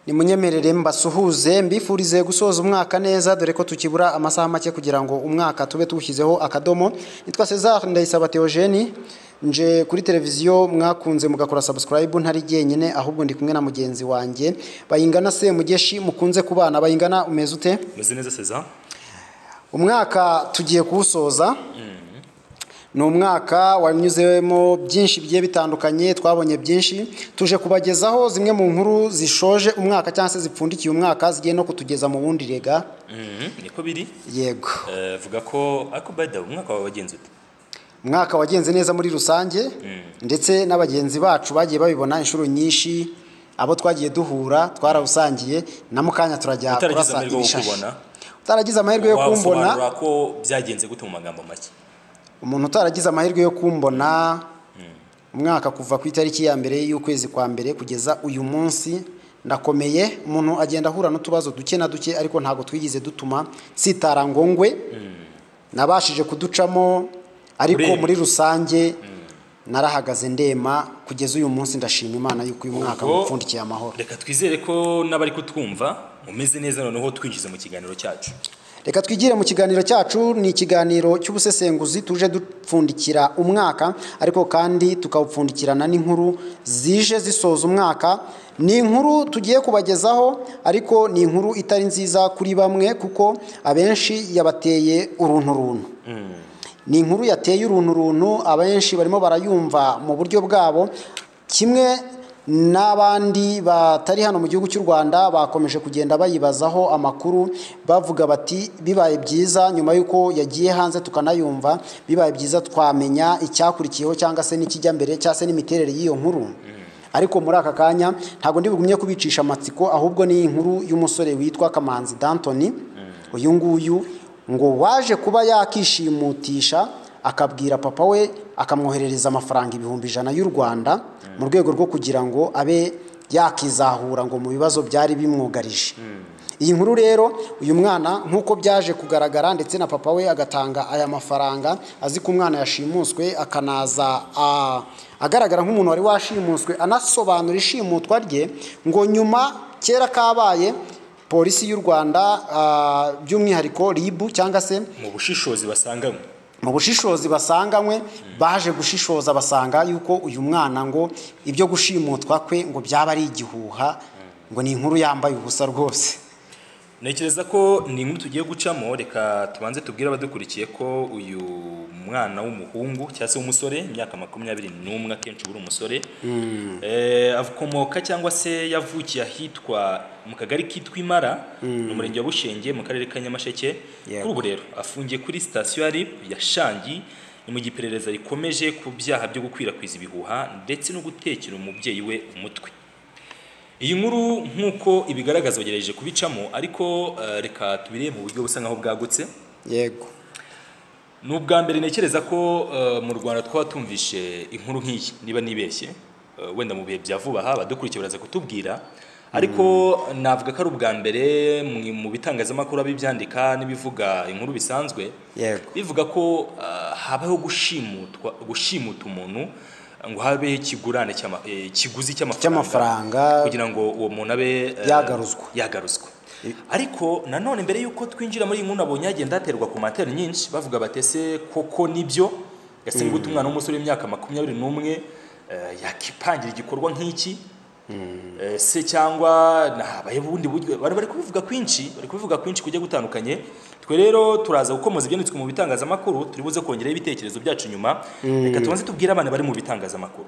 Nimunyemerere mbasuhuze, mbifurize gusoza umwaka neza, dore ko tukibura amasaha make kugira ngo umwaka tube tuwushyizeho akadomo. Nitwa César Ndayisaba Theogene, nje kuri televiziyo mwakunze mugakora subscribe. Ntari jyenyine, ahubwo ndi kumwe na mugenzi wanjye Bayingana Semugeshi mukunze kubana. Bayingana, umeze ute? Meze neza, César. Umwaka tugiye kuwusoza. Ni umwaka wanyuzemo byinshi bigiye bitandukanye, twabonye byinshi. Tuje kubagezaho zimwe mu nkuru zishoje umwaka cyangwa se zipfundikiye umwaka, zigiye no kutugeza mu wundi rega. Niko biri. Yego. Vuga ko ariko by the way, umwaka wawe wagenze ute? Umwaka wagenze neza muri rusange, ndetse n'abagenzi bacu bagiye babibona inshuro nyinshi. Abo twagiye duhura twarawusangiye, na mukanya turajya Utaragize kurasa amahirwe yo ibishashi. kukubona, Utaragize amahirwe yo kumbona, wasobanura ko byagenze gute mu magambo make? Umuntu utaragize amahirwe yo kumbona, umwaka kuva ku itariki ya 1 y'ukwezi kwa mbere kugeza uyu munsi ndakomeye. Umuntu agenda ahura n'utubazo duke na duke, ariko ntabwo twigize dutuma nsitara ngo ngwe. Nabashije kuducamo, ariko Uremye. muri rusange narahagaze ndema kugeza uyu munsi. Ndashima Imana yuko uyu mwaka Ubwo, upfundikiye amahoro. Reka twizere ko n'abari kutwumva mumeze neza, noneho twinjize mu kiganiro cyacu. Reka twigire mu kiganiro cyacu. Ni ikiganiro cy'ubusesenguzi, tuje dupfundikira umwaka, ariko kandi tukawupfundikirana n'inkuru zije zisoza umwaka. Ni inkuru tugiye kubagezaho, ariko ni inkuru itari nziza kuri bamwe, kuko abenshi yabateye uruntu runtu. Ni inkuru yateye uruntu runtu, abenshi barimo barayumva mu buryo bwabo, kimwe n'abandi batari hano mu gihugu cy'u Rwanda bakomeje kugenda bayibazaho amakuru, bavuga bati bibaye byiza nyuma y'uko yagiye hanze tukanayumva, bibaye byiza twamenya icyakurikiyeho cyangwa se n'ikijya mbere cyangwa se n'imiterere y'iyo nkuru. Ariko muri aka kanya ntabwo ndi bugumye kubicisha amatsiko, ahubwo ni inkuru y'umusore witwa Kamanzi Dantoni. Uyu nguyu ngo waje kuba yakishimutisha, akabwira papa we akamwoherereza amafaranga 100,000 y'u Rwanda mu rwego rwo kugira ngo abe yakizahura ngo mu bibazo byari bimwugarije. Iyi nkuru rero, uyu mwana nk'uko byaje kugaragara, ndetse na papa we agatanga aya mafaranga azi ko umwana yashimuswe, akanaza agaragara nk'umuntu wari washimuswe, anasobanura ishimutwa rye, ngo nyuma kera kabaye Polisi y'u Rwanda, by'umwihariko RIB cyangwa se Mu bushishozi basanganywe, mu bushishozi basanganywe, baje gushishoza basanga yuko uyu mwana ngo ibyo gushimutwa kwe ngo byaba ari igihuha, ngo ni inkuru yambaye ubusa rwose. Ntekereza ko ni inkuru tugiye gucamo. Reka tubanze tubwire abadukurikiye ko uyu mwana w'umuhungu cyangwa se w'umusore, imyaka 21, akenshi uba uri umusore, akomoka cyangwa se yavukiye ahitwa mu kagari kitwa Imara, mu murenge wa Bushenge, mu karere ka Nyamasheke. Kuri ubu rero afungiye kuri sitasiyo ya RIB ya Shangi, ni mu gihe iperereza rikomeje ku byaha byo gukwirakwiza ibihuha ndetse no gutekera umubyeyi we umutwe. Iyi nkuru nk'uko ibigaragaza bagerageje kubicamo, ariko reka tubirebe mu buryo busa nkaho bwagutse. Ni ubwa mbere ntekereza ko mu Rwanda twaba tumvishe inkuru nk'iyi, niba nibeshye, wenda mu bihe bya vuba aha abadukurikiye baraza kutubwira, ariko navuga ko ari ubwa mbere mu bitangazamakuru abibyandika n'ibivuga inkuru bisanzwe, bivuga ko habaho gushimutwa, gushimuta umuntu ngo habeho ikigurane ikiguzi cy'amafaranga cy'amafaranga kugira ngo uwo muntu abe yagaruzwa. Yagaruzwa. Ariko nanone mbere y'uko twinjira muri iyi nkuru, nabonye hagenda haterwa commentaire nyinshi, bavuga bati ese koko nibyo? Ese ni gute umwana w'umusore w'imyaka 21 yakipangira igikorwa nk'iki? Se cyangwa habaye ubundi buryo? Bari kubivuga kwinshi, bari kubivuga kwinshi kujya gutandukanye. Twe rero turaza gukomoza ibyanditswe mu bitangazamakuru, turi buze kongeraho ibitekerezo byacu nyuma. Reka tubanze tubwire abana bari mu bitangazamakuru.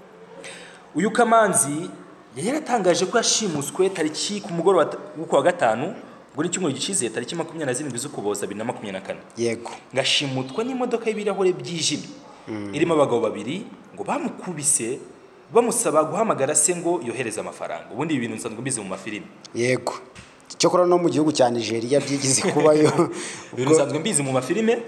Uyu Kamanzi yari yaratangaje ko yashimuswe tariki ku mugoroba w'ukwa gatanu, ubwo ni icyumweru gishize, tariki 27 z'Ukuboza 2024, ngashimutwa n'imodoka y'ibirahure byijimye irimo abagabo babiri, ngo bamukubise bamusaba guhamagara se ngo yohereze amafaranga. Ubundi ibi bintu nsanzwe mbizi mu mafilimi. Yego, cyokora no mu gihugu cya Nigeria byigize kubayo. Ibintu nsanzwe mbizi mu mafilime.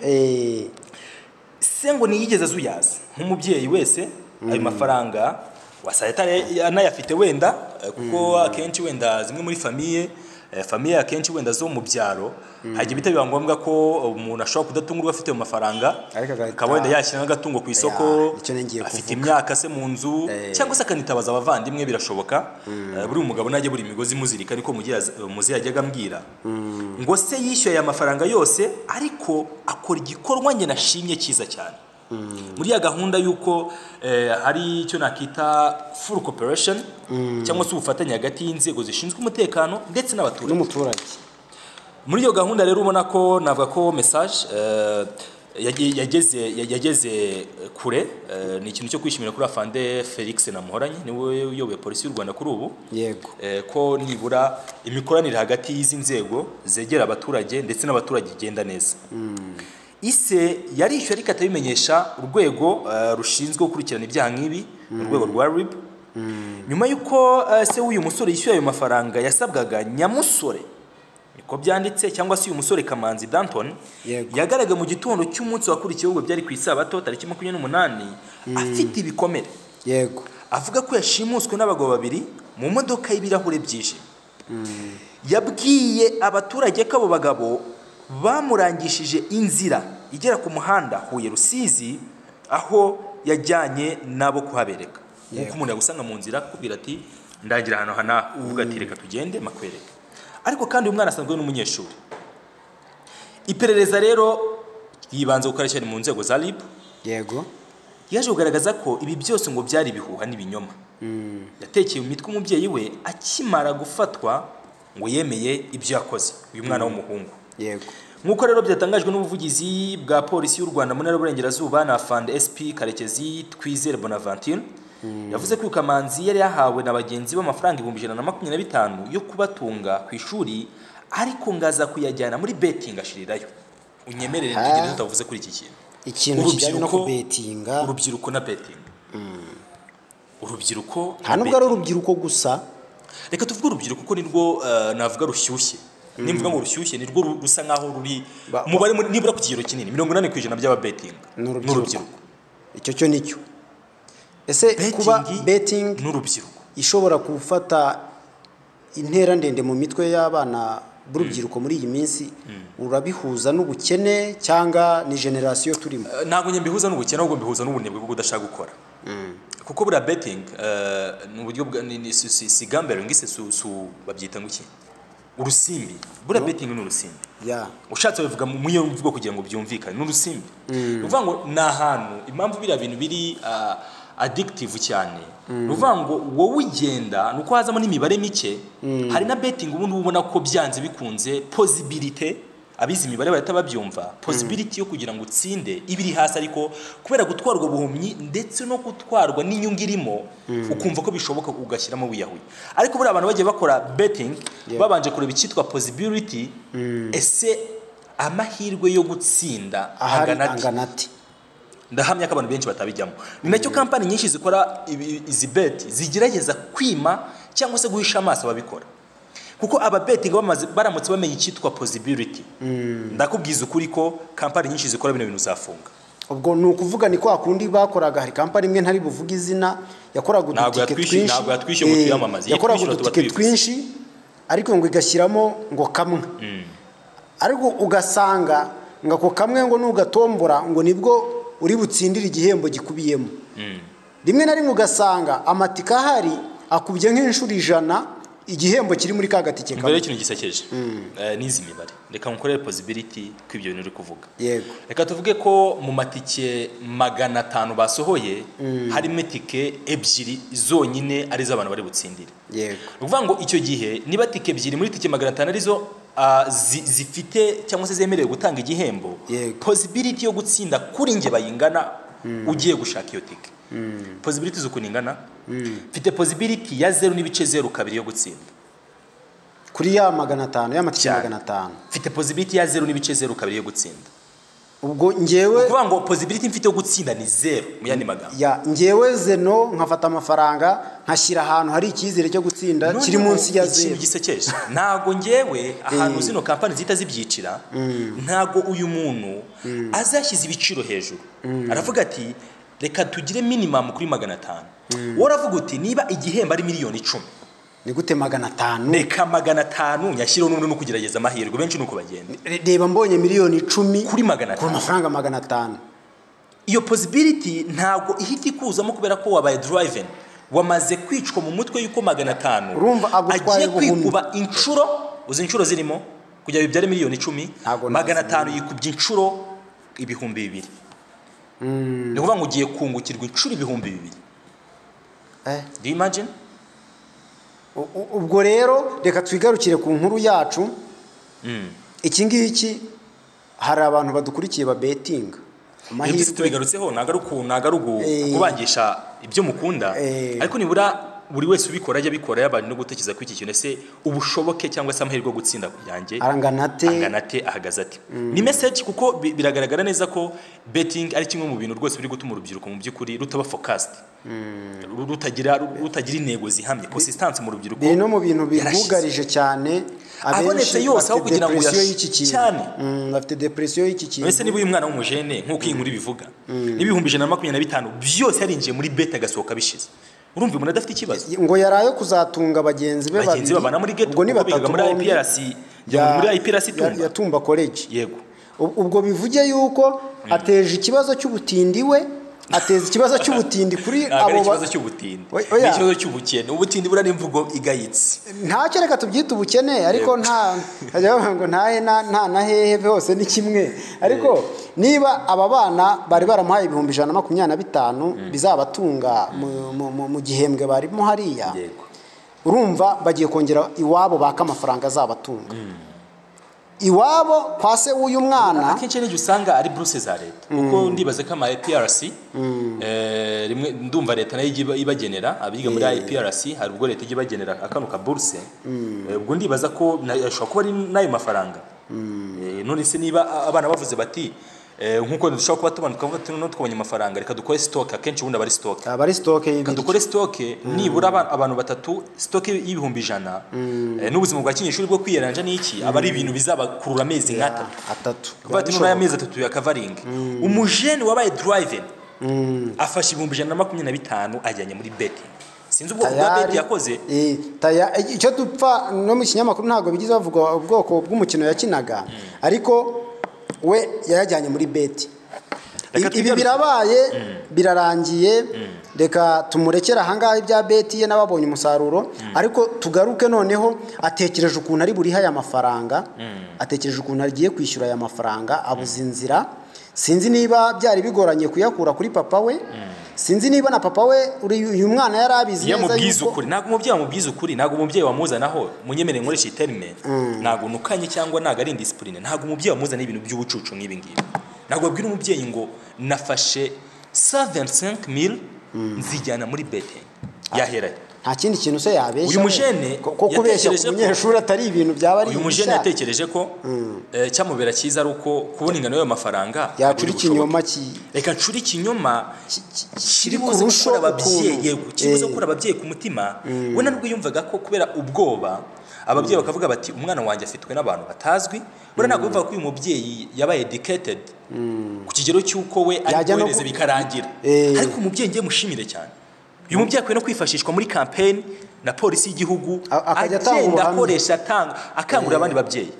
Se ngo ntiyigeze azuyaza nk'umubyeyi wese, ayo mafaranga wasaye atari anayafite wenda, kuko akenshi wenda zimwe muri famille famille akenshi wenda zo mu byaro hajya bita biba ngombwa ko umuntu ashobora kudatungurwa afite mu mafaranga, Ariko agahita- akaba wenda yashyira nk'agatungo ku isoko, Ya, icyo ngiye afite kuvuga. imyaka se mu nzu, cyangwa se akanitabaza abavandimwe, birashoboka. Buri mugabo najya buri migozi imuzirika, niko muzehe yajyaga ambwira ngo se yishyuye aya mafaranga yose, ariko akora igikorwa njye nashimye cyiza cyane muri ya gahunda y'uko hari icyo nakita full cooperation, cyangwa se ubufatanye hagati y'inzego zishinzwe umutekano ndetse n'abaturage n'umuturage. Muri iyo gahunda rero ubona ko navuga ko message yageze kure. Ni ikintu cyo kwishimira kuri afande Felix Namuhoranye, niwe uyoboye polisi y'u Rwanda kuri ubu, ko nibura imikoranire hagati y'izi nzego zegera abaturage ndetse n'abaturage igenda neza. Ise yarishyuye ariko atabimenyesha urwego rushinzwe gukurikirana ibyaha nk'ibi, urwego rwa RIB. Nyuma y'uko se w'uyu musore yishyuye ayo mafaranga yasabwaga, nyamusore niko byanditse, cyangwa se uyu musore Kamanzi Danton, yagaragaye mu gitondo cy'umunsi wakurikiyeho, ubwo byari ku isabato tariki 28, afite ibikomere, avuga ko yashimuswe n'abagabo babiri mu modoka y'ibirahure byijimye. Yabwiye abaturage ko abo bagabo bamurangishije inzira igera ku muhanda Huye Rusizi, aho yajyanye nabo kuhabereka. Nk'uko umuntu yagusanga mu nzira akakubwira ati ndagira ahantu hana, uvuga ati reka tugende makwereke. Ariko kandi uyu mwana asanzwe n'umunyeshuri. Iperereza rero yibanze gukora cyane mu nzego za RIB. Yaje kugaragaza ko ibi byose ngo byari ibihuha n'ibinyoma yatekeye mu mitwe umubyeyi we. Akimara gufatwa ngo yemeye ibyo yakoze uyu mwana w'umuhungu. Nk'uko rero byatangajwe n'ubuvugizi bwa polisi y'u Rwanda mu ntara y'Uburengerazuba na afande SP Karekezi Twizere Bonaventure, yavuze ko uyu Kamanzi yari yahawe na bagenzi be amafaranga 125,000 yo kubatunga ku ishuri, ariko ngaza kuyajyana muri betting ashirirayo. Unyemerere tugende tutavuze kuri iki kintu. Ikintu kijyanye no kubetinga. Urubyiruko na betting, urubyiruko nta na nubwo ari betting. Urubyiruko gusa. Reka tuvuge urubyiruko kuko nirwo navuga rushyushye. Nimvuga ngo rushyushye, nirwo rusa nkaho ruri umubare nibura ku kigero kinini, 80% by'ababetinga ni urubyiruko. Icyo cyo nicyo. Ese kuba betting n'urubyiruko ishobora gufata intera ndende mu mitwe y'abana b'urubyiruko muri iyi minsi, urabihuza n'ubukene cyangwa ni génération turimo? Ntabwo njye mbihuza n'ubukene, ahubwo mbihuza n'ubunebwe bwo kudashaka gukora, kuko buriya betting ni uburyo bwa ni si gambling se su babyita ngo iki, urusimbi. Buriya betting ni urusimbi. Ushatse bivuga mu iyo mvugo kugira ngo byumvikane, ni urusimbi. Ni ukuvuga ngo ni ahantu impamvu biriya bintu biri addictive cyane, ni ukuvuga ngo wowe ugenda ni uko hazamo n'imibare mike. Hari na betting ubundi uba ubona ko byanze bikunze possibility, abize imibare bahita babyumva, possibility yo kugira ngo utsinde iba iri hasi, ariko kubera gutwarwa buhumyi ndetse no gutwarwa n'inyungu irimo, ukumva ko bishoboka, ugashyiramo wiyahuye. Ariko buriya abantu bagiye bakora betting babanje kureba icyitwa possibility, ese amahirwe yo gutsinda ahari angana ate? Angana ati. Ndahamya ko abantu benshi batabijyamo. Ni nacyo kampani nyinshi zikora izi bet zigerageza kwima cyangwa se guhisha amaso ababikora, kuko aba betting bamaze baramutse bamenye icyitwa possibility, ndakubwiza ukuri ko kampani nyinshi zikora bino bintu zafunga. Ubwo ni ukuvuga ni kwa kundi bakoraga, hari kampani imwe ntari buvuge izina yakoraga Ntabwo udutike yatwishyuye, twinshi. ntabwo yatwishyuye ngo tuyamamaze. Iyo Yakoraga twishyura tuba udutike tubivuze. twinshi, ariko ngo igashyiramo ngo kamwe, ariko ugasanga ngo ako kamwe ngo nugatombora ngo nibwo uri butsindire igihembo gikubiyemo. Rimwe na rimwe ugasanga amatike ahari akubye nk'inshuro 100 igihembo kiri muri ka gatike Mbere kamwe. y'ikintu gisekeje, n'izi mibare, reka nkorere possibility ko ibyo bintu uri kuvuga. Reka tuvuge ko mu matike 500 basohoye harimo itike ebyiri zonyine arizo abantu bari butsindire. Ni ukuvuga ngo icyo gihe niba tike ebyiri muri tike 500 arizo zifite cyangwa se zemerewe gutanga igihembo, possibility yo gutsinda kuri njye bayingana ugiye gushaka iyo tike, possibility z'ukuntu ingana, mfite possibility ya 0.02 yo gutsinda. Kuri ya 500 y'amatike Cyane. 500. Mfite possibility ya 0.02 yo gutsinda. Ubwo njyewe Ukuvuga ngo possibility mfite yo gutsinda ni zero, mu yandi magambo. Ya njyewe zeno nkafata amafaranga nkashyira ahantu hari icyizere cyo gutsinda kiri Noneho, munsi ya ikintu zero. gisekeje, ntabwo ngewe ahantu zino kampani zihita zibyicira, ntabwo uyu muntu azashyize ibiciro hejuru aravuga ati reka tugire minimum kuri 500. Wowe uravuga uti niba igihembo ari miliyoni 10, Ni gute 500? Reka 500 nyashyireho n'ubundi no kugerageza amahirwe, benshi nuko bagenda. Reba mbonye miliyoni 10 kuri 500, ku mafaranga 500. Iyo possibility ntabwo ihita ikuzamo kubera ko wabaye driven, wamaze kwicwa mu mutwe yuko 500 urumva agutwaye agiye kwikuba inshuro, uzi inshuro zirimo kugira bibyare miliyoni 10, 500 yikubye inshuro 2000. Ni ukuvuga ngo ugiye kungukirwa inshuro 2000. Do you imagine? Ubwo rero reka twigarukire ku nkuru yacu. Iki ngiki hari abantu badukurikiye ba betting. Amahirwe tubigarutseho nagaruku kubangisha ibyo mukunda, ariko nibura buri wese ubikora ajya abikora yabanje no gutekereza ku iki kintu, ese ubushoboke cyangwa se amahirwe yo gutsinda yanjye angana ate, ahagaze ate. Ni message kuko biragaragara neza ko betting ari kimwe mu bintu rwose biri gutuma urubyiruko mu by'ukuri rutaba focused, rutagira intego zihamye, consistency mu rubyiruko biri no mu bintu bibugarije cyane. Abonetse yose aho kugira ngo cyane bafite depression y'iki kintu. Ese niba uyu mwana w'umujene nk'uko iyi nkuru bivuga n'125,000 byose yarinjiye muri bet agasohoka bishize, urumva umuntu adafite ikibazo ngo yarayo kuzatunga bagenzi be babiri babana muri ghetto, ubwo ni batatu muri IPRC, muri IPRC Tumba ya Tumba College. Yego, ubwo bivuge yuko ateje ikibazo cy'ubutindi, we ateza ikibazo cy'ubutindi kuri abo, ikibazo cy'ubutindi ni ikibazo cy'ubukene. Ubutindi bura n'imvugo igayitse, ntacyo reka tubyite ubukene, ariko nta hajya ngo ntahe nta na hehe hose ni kimwe. Ariko niba aba bana bari baramuhaye 125,000 bizabatunga mu gihembwe barimo hariya, urumva bagiye kongera iwabo baka amafaranga azabatunga iwabo kwa se w'uyu mwana. Akenshi n'icyo usanga ari buruse za leta, kuko ndibaze ko ama IPRC rimwe ndumva leta nayo ibagenera abiga muri IPRC, hari ubwo leta ibagenera akanu ka buruse, ubwo ndibaza ko ashobora kuba ari nayo mafaranga. None se niba abana bavuze bati nkuko dushobora kuba tubana tukavuga ati none twabonye amafaranga reka dukore stock, akenshi ubundi abari stock, abari stock y'ibiryo, dukore stock nibura abantu batatu stock y'100,000 n'ubuzima bwa kinyeshuri bwo kwiyeranja n'iki aba ari ibintu bizabakurura amezi nk'atatu, kuva ati none amezi 3 ya covering. Umujene wabaye driven afashe 125,000 ajyanye muri betting, sinzi ubwoko bwa bet yakoze. Icyo dupfa no mu kinyamakuru ntago bigize bavuga ubwoko bw'umukino yakinaga, ariko we yajyanye muri beti. Ibi birabaye birarangiye, reka tumurekera ahangaha ibya beti ye n'ababonye umusaruro. Ariko tugaruke noneho atekereje ukuntu ari buriha aya mafaranga, atekereje ukuntu agiye kwishyura aya mafaranga, abuze inzira. Sinzi niba byari bigoranye kuyakura kuri papa we, sinzi niba na papa we uyu mwana yarabizi neza yuko ntabwo umubyeyi amubwiza ukuri, ntabwo umubyeyi wamuzanaho munyemere nkoresha iterme, ntabwo nukanye cyangwa ntabwo ari indiscipline, ntabwo umubyeyi wamuzana ibintu by'ubucucu nk'ibi ngibi. Ntabwo babwira umubyeyi ngo nafashe 75000 nzijyana muri betting yaheraye, nta kindi kintu se yabeshya. Uyu mujene ko kubeshya ku munyeshuri atari ibintu byaba ari uyu mujene yatekereje ko cyamubera cyiza ari uko kubona ingano y'ayo mafaranga yacura ikinyoma, reka ncure ikinyoma kiri buze gukora ababyeyi, yego kiri buze gukora ababyeyi ku mutima. We nubwo yumvaga ko kubera ubwoba ababyeyi bakavuga bati umwana wanjye afitwe n'abantu batazwi, buriya ntabwo bivuga ko uyu mubyeyi yabaye educated ku kigero cy'uko we ari kohereza bikarangira. Ariko umubyeyi ngiye mushimire cyane, uyu mubyeyi akwiye no kwifashishwa muri campaign na polisi y'igihugu, agenda akoresha atanga akangurira abandi babyeyi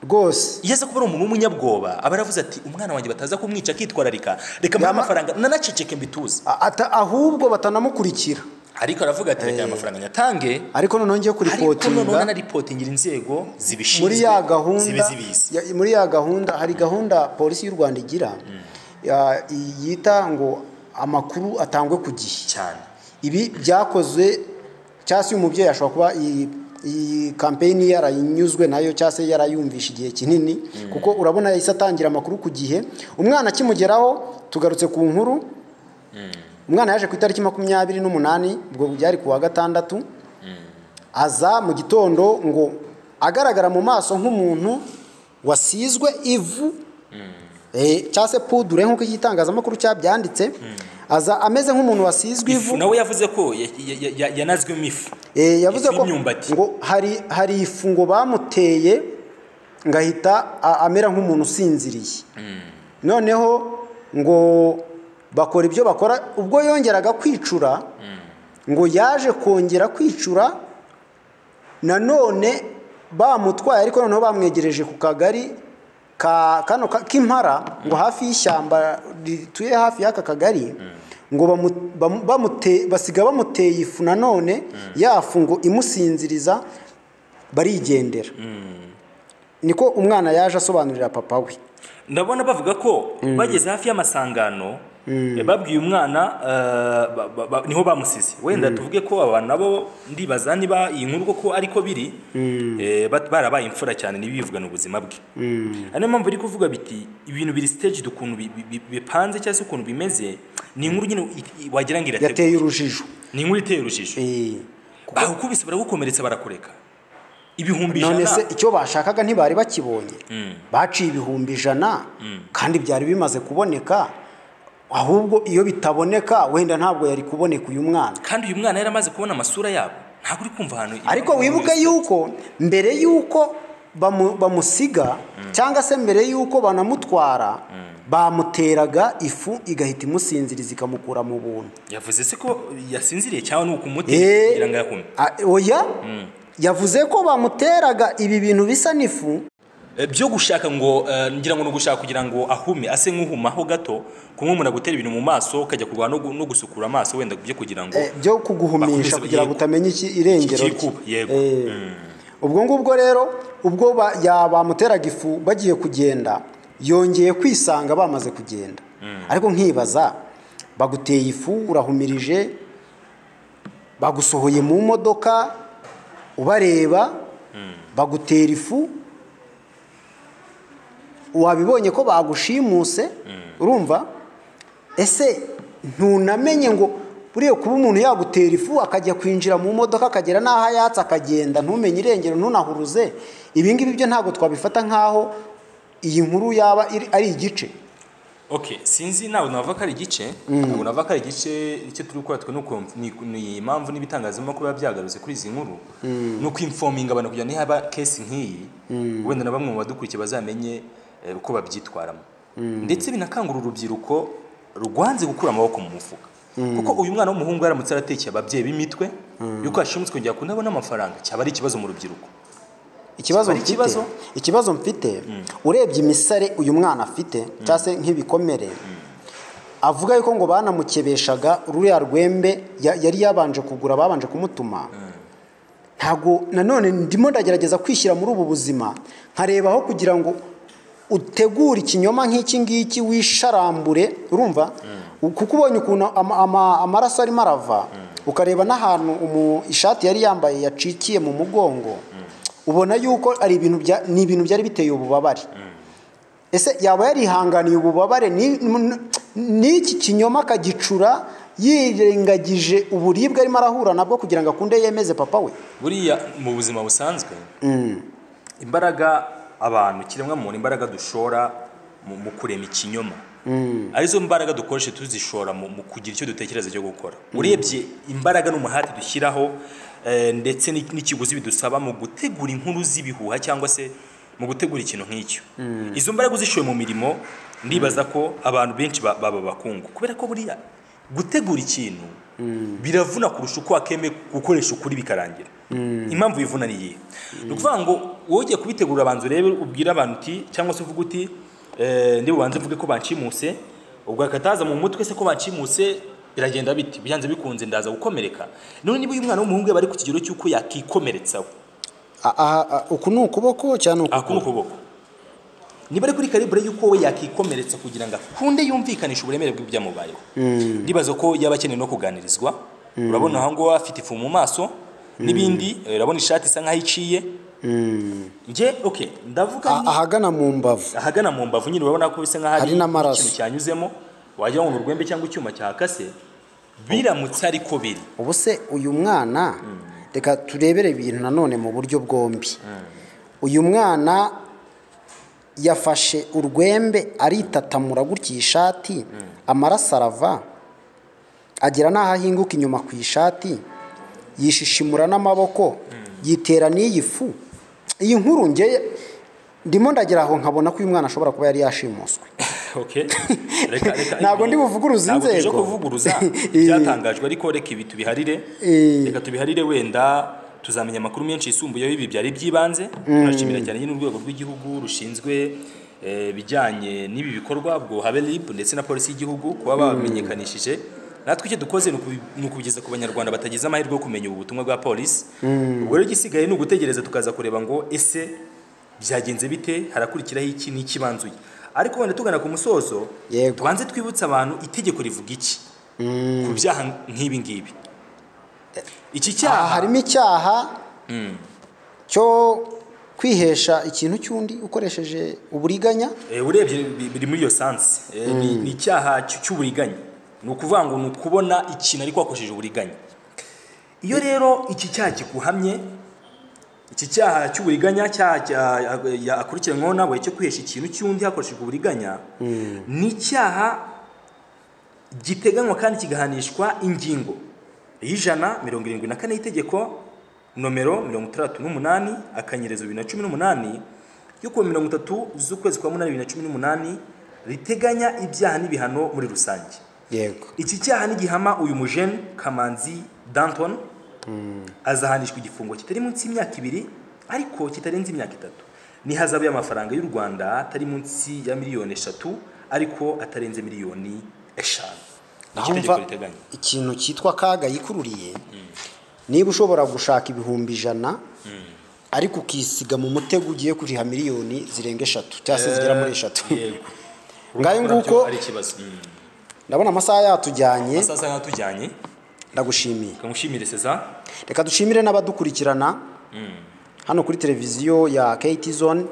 rwose. Iyo aza kuba ari umuntu w'umunyabwoba aba aravuze ati umwana wanjye bataza kumwica akitwararika, reka mpa amafaranga nanaceceke mbituze, ahubwo batanamukurikira. Ariko aravuga ati reka amafaranga nyatange, ariko noneho ngiye kuripotinga, ariko noneho nanaripotingira inzego zibishinzwe muri ya gahunda. Muri ya gahunda hari gahunda polisi y'u Rwanda igira yita ngo amakuru atangwe ku gihe cyane. Ibi byakozwe cyangwa se umubyeyi ashobora kuba iyi campaign yarayinyuzwe nayo cyangwa se yarayumvisha igihe kinini, kuko urabona yahise atangira amakuru ku gihe. Umwana akimugeraho, tugarutse ku nkuru, umwana yaje ku itariki 28, ubwo byari ku wa gatandatu, aza mu gitondo ngo agaragara mu maso nk'umuntu wasizwe ivu cyangwa se pudure nk'uko igitangazamakuru cyabyanditse, aza ameze nk'umuntu wasizwe ivu. Nawe yavuze ko yanazwemo ifu, yavuze ko ngo hari ifu ngo bamuteye ngahita amera nk'umuntu usinziriye. Noneho ngo bakora ibyo bakora, ubwo yongeraga kwicura ngo yaje kongera kwicura Nanone bamutwaye, ariko noneho bamwegereje ku kagari ka kano k'impara, ngo hafi y'ishyamba rituye hafi y'aka kagari, ngo basiga bamuteye ifu nanone, ya fu ngo imusinziriza, barigendera. Niko umwana yaje asobanurira papa we. Ndabona bavuga ko bageze hafi y'amasangano, babwiye umwana, niho bamusize. Wenda tuvuge ko aba nabo, ndibaza niba iyi nkuru koko ariko biri, barabaye imfura cyane ntibivugane ubuzima bwe. Ari niyo mpamvu iri kuvuga biti ibintu biri staged, ukuntu bipanze cyangwa se ukuntu bimeze, ni inkuru nyine wagira ngo irateguye. Yateye urujijo. Ni inkuru iteye urujijo. Bagukubise, baragukomeretsa, barakureka, 100,000. None se icyo bashakaga ntibari bakibonye? Baciye 100,000 kandi byari bimaze kuboneka. Ahubwo iyo bitaboneka, wenda ntabwo yari kuboneka uyu mwana. Kandi uyu mwana yari amaze kubona amasura yabo, ntabwo uri kumva ahantu. Ariko wibuke yuko mbere yuko bamusiga, cyangwa se mbere yuko banamutwara, bamuteraga ifu igahita imusinziriza, ikamukura mu buntu. Yavuze se ko yasinziriye cyangwa ni ukumutera kugira ngo yakume? Oya, yavuze ko bamuteraga ibi bintu bisa n'ifu. Byo gushaka ngo, ngira ngo ni ugushaka kugira ngo ahume, ase nk'uhumaho gato, kumwe umuntu agutera ibintu mu maso ukajya kurwana no gusukura amaso, wenda byo kugira ngo byo kuguhumisha bakomeze kugira ngo utamenya iki irengero iki rye. Kuba, yego. Ubwo ngubwo rero, ubwo bamuteraga ifu bagiye kugenda, yongeye kwisanga bamaze kugenda. Ariko nkibaza, baguteye ifu urahumirije, bagusohoye mu modoka ubareba, bagutera ifu, wabibonye ko bagushimuse, urumva? Ese ntunamenye ngo buriya kuba umuntu yagutera ifu akajya kwinjira mu modoka, akagera n'aho ayatsa akagenda, ntumenye irengero, ntunahuruze, ibi ngibi byo ntabwo twabifata nk'aho iyi nkuru yaba ari igice? Okay, sinzi, ntabwo navuga ko ari igice, ntabwo navuga ko ari igice. Icyo turi gukora twe ni impamvu n'ibitangazamakuru biba byagarutse kuri izi nkuru, ni ukwinforminga abantu kugira ngo nihaba case nk'iyi, wenda na bamwe mu badukurikiye bazamenye uko babyitwaramo, ndetse binakangura urubyiruko rwanze gukura amaboko mu mufuka, kuko uyu mwana w'umuhungu yaramutse aratekeye ababyeyi b'imitwe yuko yashimutswe kongera kunabona amafaranga, cyaba ari ikibazo mu rubyiruko. Ikibazo Ari mfite, ikibazo? ikibazo mfite, urebye imisare uyu mwana afite cyangwa se nk'ibikomere, avuga yuko ngo banamukebeshaga ruriya rwembe yari yabanje kugura, babanje kumutuma. Ntabwo nanone ndimo ndagerageza kwishyira muri ubu buzima, nkareba aho kugira ngo utegure ikinyoma nk'iki ngiki wisharambure, urumva, kuko ubonye ukuntu amaraso arimo arava, ukareba n'ahantu ishati yari yambaye yacikiye mu mugongo, ubona yuko ari ibintu bya ni ibintu byari biteye ububabare. Ese yaba yarihanganiye ububabare n'iki kinyoma akagicura yirengagije uburibwe arimo arahura nabwo kugira ngo akunde yemeze papa we? Buriya mu buzima busanzwe, imbaraga abantu, kiremwa muntu, imbaraga dushora mu kurema ikinyoma, arizo mbaraga dukoresha tuzishora mu kugira icyo dutekereza cyo gukora. Urebye imbaraga n'umuhati dushyiraho, ndetse n'ikiguzi bidusaba mu gutegura inkuru z'ibihuha cyangwa se mu gutegura ikintu nk'icyo, izo mbaraga uzishoye mu mirimo, ndibaza ko abantu benshi baba bakungu, kubera ko buriya gutegura ikintu biravuna kurusha uko wakeme gukoresha ukuri bikarangira. Impamvu bivuna ni iyihe? Ni ukuvuga ngo wowe ugiye kubitegura, abanza urebe, ubwire abantu uti, cyangwa se uvuge uti ndi bubanze mvuge ko banshimuse, ubwo akataza mu mutwe se ko banshimuse biragenda biti, byanze bikunze ndaza gukomereka. None niba uyu mwana w'umuhungu yaba ari ku kigero cy'uko yakikomeretsaho, Uku ni ukuboko cyangwa ni aku ni ukuboko, niba ari kuri calibre y'uko we yakikomeretsa kugira ngo akunde yumvikanisha uburemere bw'ibyamubayeho, ndibaza ko yaba akeneye no kuganirizwa. Urabona aho ngaho afite ifu mu maso n'ibindi, urabona ishati isa nkaho iciye. Njye okay, ndavuga Ahagana mu mbavu. Ahagana mu mbavu nyine urabona ko bisa nkaho Hari n'amaraso. ikintu cyanyuzemo, wagira ngo ni urwembe cyangwa icyuma cyakase, biramutse ariko biri. Ubu se uyu mwana, reka turebere ibintu nanone mu buryo bwombi, uyu mwana yafashe urwembe aritatamura gutya iyi ishati, amaraso arava, agera n'aho ahinguka inyuma ku ishati, yishishimura n'amaboko, yitera n'iyi fu. Iyi nkuru nge ndimo ndagera aho nkabona ko uyu mwana ashobora kuba yari yashimuswe. Okay. Reka Ntabwo ndi buvuguruze Ntabwo tuje inzego. kuvuguruza ibyatangajwe, ariko reka ibi tubiharire, reka tubiharire wenda Tuzamenya amakuru menshi yisumbuyeho. Ibi byari by'ibanze. Turashimira cyane nyine urwego rw'igihugu rushinzwe ibijyanye n'ibi bikorwa, ubwo habe RIB ndetse na polisi y'igihugu, kuba bamenyekanishije. Natwe icyo dukoze ni ukubigeza ku Banyarwanda batagize amahirwe yo kumenya ubu butumwa bwa polisi. Ubwo rero igisigaye ni ugutegereza, tukaza kureba ngo ese byagenze bite, harakurikiraho iki n'ikibanzuye. Ariko wenda tugana ku musozo, tubanze twibutse abantu itegeko rivuga iki ku byaha nk'ibi ngibi. Iki Aha cyaha harimo icyaha cyo kwihesha ikintu cy'undi ukoresheje uburiganya. Urebye biri muri iyo sansi. Ni icyaha cy'uburiganya. Ni ukuvuga ngo ni ukubona ikintu ariko wakoresheje uburiganya. Iyo rero iki cyaha kiguhamye, iki cyaha cy'uburiganya, cyaha akurikiranyweho nawe cyo kwihesha ikintu cy'undi hakoreshejwe uburiganya, ni icyaha giteganywa kandi kigahanishwa ingingo y'174 y'itegeko nomero 68/2018 yo kuwa 30 z'ukwezi kwa munani 2018, riteganya ibyaha n'ibihano muri rusange. Iki cyaha nigihama uyu mujene Kamanzi Danton, azahanishwa igifungo kitari munsi y'imyaka 2 ariko kitarenze imyaka 3, n'ihazabu y'amafaranga y'u Rwanda atari munsi ya miliyoni 3 ariko atarenze miliyoni 5. Naho Icyo itegeko umva riteganya. ikintu cyitwa kaga yikururiye. Niba ushobora gushaka 100,000 ariko ukisiga mu mutego ugiye kuriha miliyoni zirenga 3 cyangwa se zigera muri 3. Ngayo Urumva ko nguko. nabyo ari ikibazo. Ndabona amasaha yatujyanye. Amasaha asa nk'atujyanye. Ndagushimiye. Kamushimire César. Reka dushimire n'abadukurikirana hano kuri televiziyo ya KT Zone,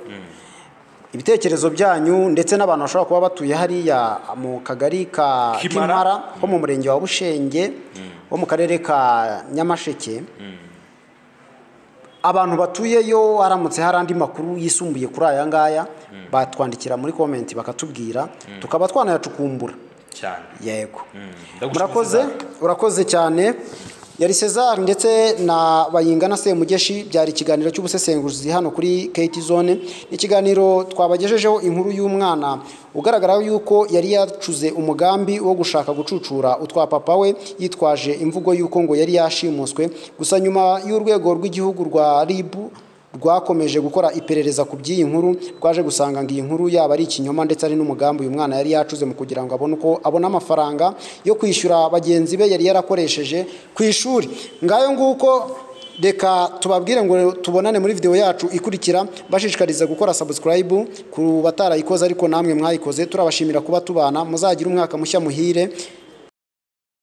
ibitekerezo byanyu, ndetse n'abantu bashobora kuba batuye hariya mu kagari ka Kimara. Kimara ho mu murenge wa Bushenge wo mu karere ka Nyamasheke. Abantu batuyeyo, haramutse hari andi makuru yisumbuye kuri aya ngaya, batwandikira muri comment bakatubwira, tukaba twanayacukumbura. Cyane. Yego. Ndagushimiye, Murakoze. César. Urakoze cyane. Yari César ndetse na Bayingana Semugeshi. Byari ikiganiro cy'ubusesenguzi hano kuri KT Zone. Ni ikiganiro twabagejejeho inkuru y'umwana ugaragara yuko yari yacuze umugambi wo gushaka gucucura utwa papa we, yitwaje imvugo y'uko ngo yari yashimuswe. Gusa nyuma y'urwego rw'igihugu rwa RIB rwakomeje gukora iperereza ku by'iyi nkuru, rwaje gusanga ngo iyi nkuru yaba ari ikinyoma, ndetse ari n'umugambi uyu mwana yari yacuze mu kugira ngo abone uko abona amafaranga yo kwishyura bagenzi be yari yarakoresheje ku ishuri. Ngayo nguko. Reka tubabwire ngo tubonane muri video yacu ikurikira. Bashishikariza gukora subscribe ku batarayikoze, ariko namwe mwayikoze turabashimira kuba tubana. Muzagira umwaka mushya muhire.